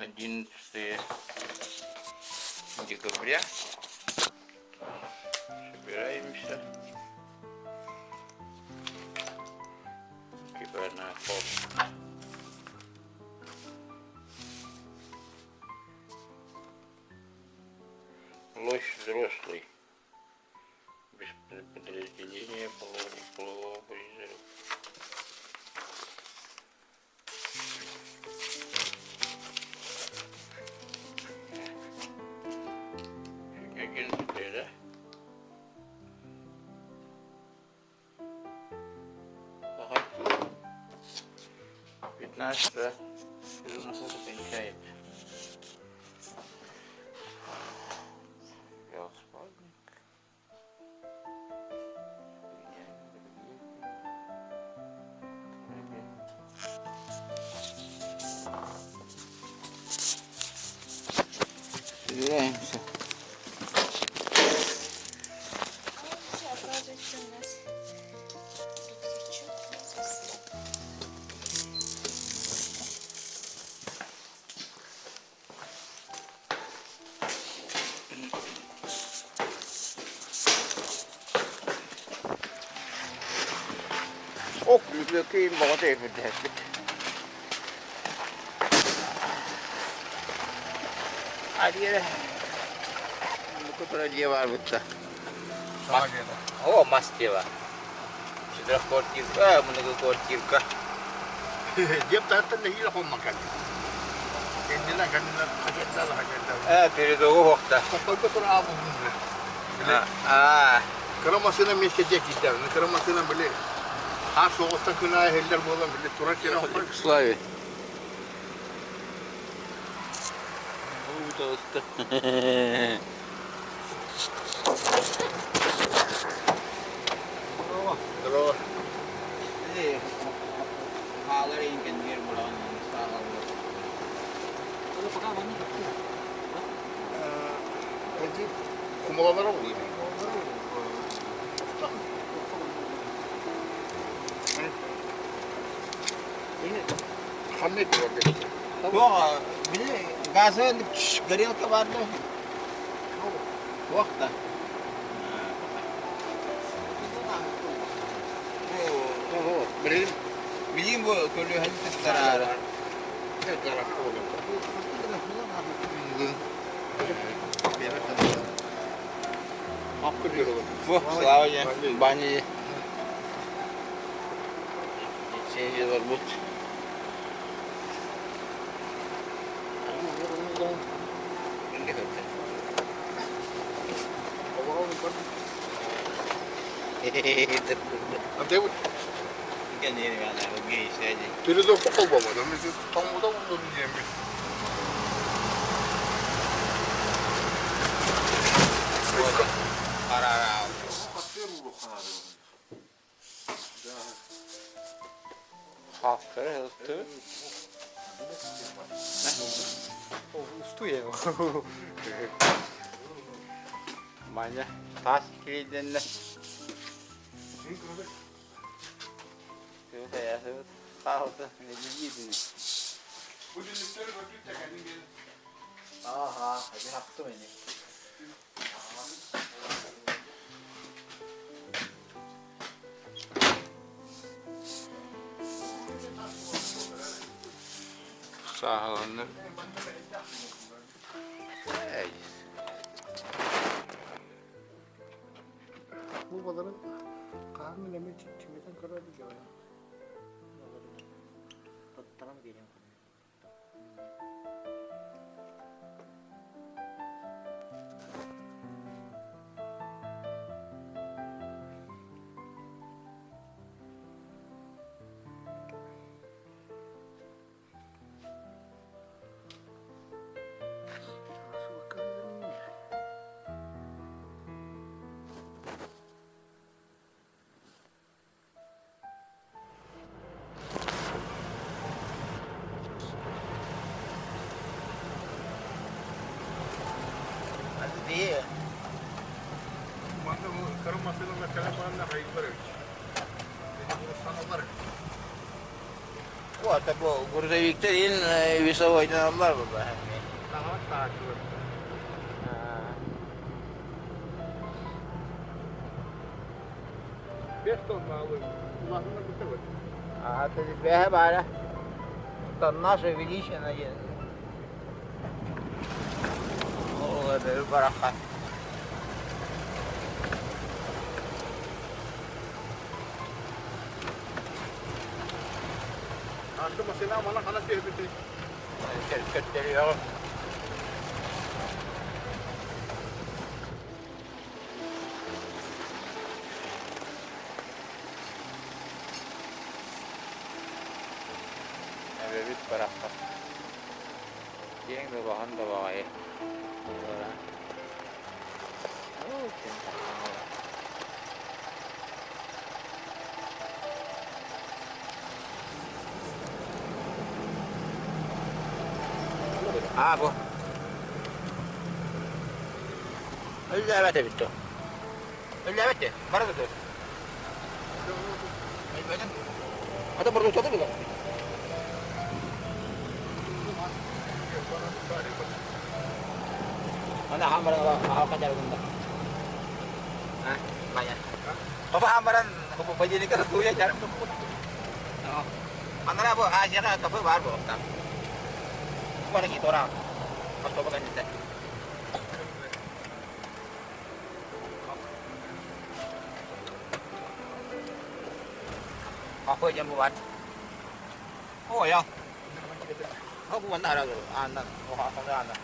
11 декабря. Собираемся. Типа на ход. Лось взрослый. Без подразделения полового призрака. Одиннадцатое, да? Ага. 15 сезон охоты кончается. Велоспальник. Собираемся. Оказывается, у нас рюкзачок не Ок, үлэкэйин баҕата эбирдэһэппит. Адиэрэ Мукутура дьиэ баар бутта. Саҥа дьиэтэ. О, мас дьиэ баар. Четырех квартирка, муныгы квартирка. Дьиэм таһыттан нэһиилэ хоннон кэллим. Кэннилэр, кэннилэр, хачайдаа да хачайдаа. Э, передогу уохта. Тохтолго тура аабыллын били. Били Аа, кыра массыына миэстэ дьиэ киирдэҕинэ, кыра массыына били хаар суоҕуттан күн аайы иһиллэр буолан били турар сирэ хоппой. Славе. Уталыста. Здорово. Здорово. Хаалар иҥкэннигэр бураҕын саалаллар. Эти кумалалара буолуо. Ханна этилэр Туох, били газовый горелка бар да? Туох да? Билим Билигин бу көлүөһэни туттараары. Бу Слава диэн баня Лицензия барбыт. Передок холбомо, там Маня таас киирдэннэ. Хаалта Ага, хактым ини. Сааһыланныр. Бу баларын хаһан эмэ чиҥэтэн көрөр дьоно. Тоттаран биэриэм. Это бу грузовиктар ин весовойданаллар буолла. Таһаҕас таһааччылар. 5 тонна алын. Улаатыннарбыттар бу. А, это бэһэ баара. Тоннаж увеличен один. Ол эбэри барахан. Анды машина мана хана түһэбитий. Көттөрүөҕүм. Эбэбит барахсан. Киэҥ да улахан да баҕайы. Оо, ким А, бу. Үллээбэт эбит дуо? Үллээбэт дии. Бара да дуо? Ата бордуктады было. Ана хаан баран аха жаргында. А, мая. Папа хаан баран бадьыникка туя жарым. Анара бу Азияга кафе бар бу. Бара ки тора. Автобус кэнниттэн. Кафе диэн бу бар. Ой, я. Бу манна ара аанна, аанна.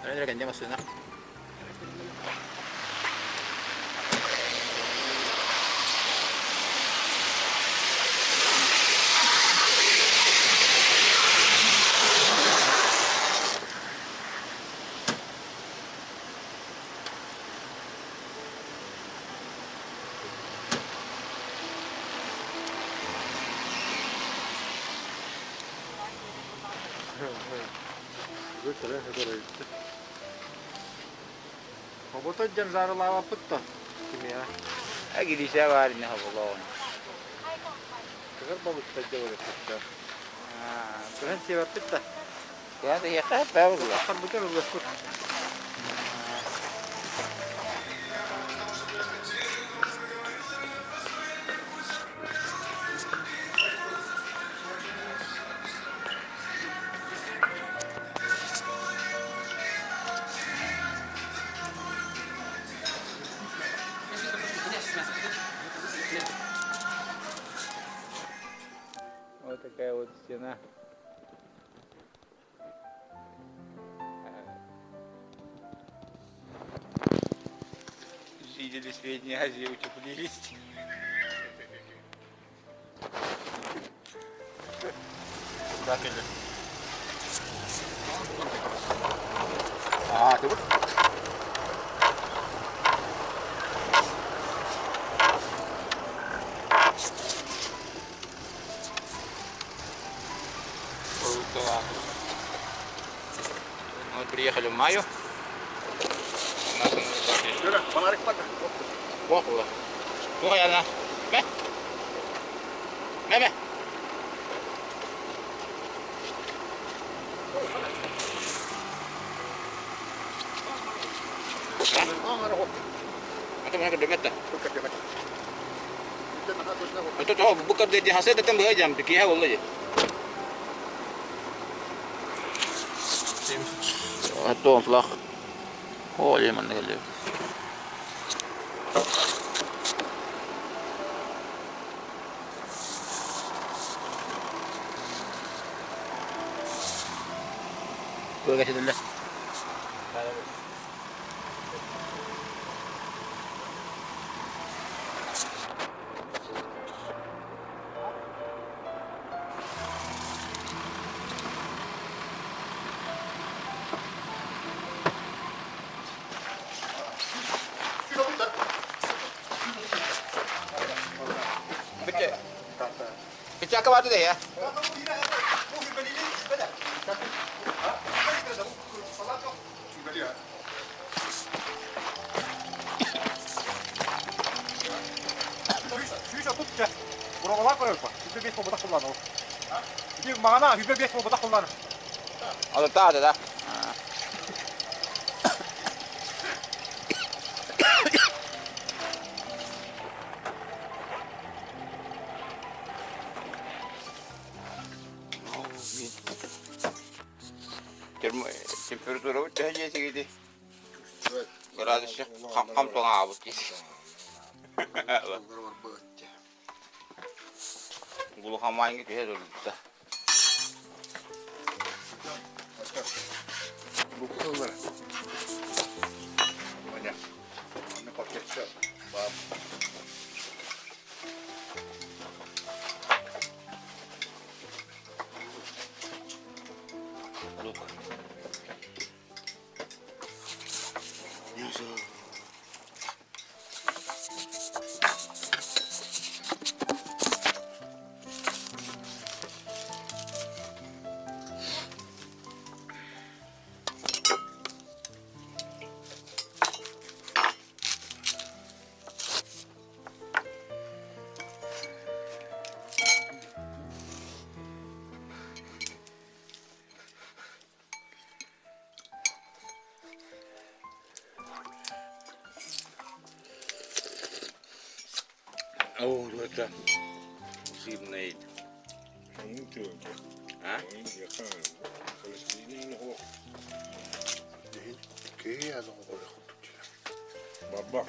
Эрэ кэннэ массыына. Хобото дьэн зарылаабаппыт да кимиэ. Агилисе бар не хоболоон. Кыгыр балыкта дьэ Кыһын сиэбэппит да. Я да яха бабла. Харбытын ылыахпыт. Вот такая вот стена. Жители Средней Азии утеплились. Куда кэлли? А, ты вот. Мы приехали в маю. У нас Юра, фонарик пока. Бохула. Тугаяна. Ме? Ме ме. Ата мана кырдыметта. Ото то бу кырды хасета там быга жам киһэ болла же. Ато флаг. О, манна келе. Быга кетелле. Bitte. Bitte акабаты да я. Тут чэ. Буровалаах көрөр 25 буолбатах куллаан ол. Ити маҕана 25 буолбатах куллаан. Ата да да. Температура төһө дьиэтигити? Градус хам тоҥаабыт Глухоманьга түһэ турбута. Лук. О, это сырный. А? Бабах.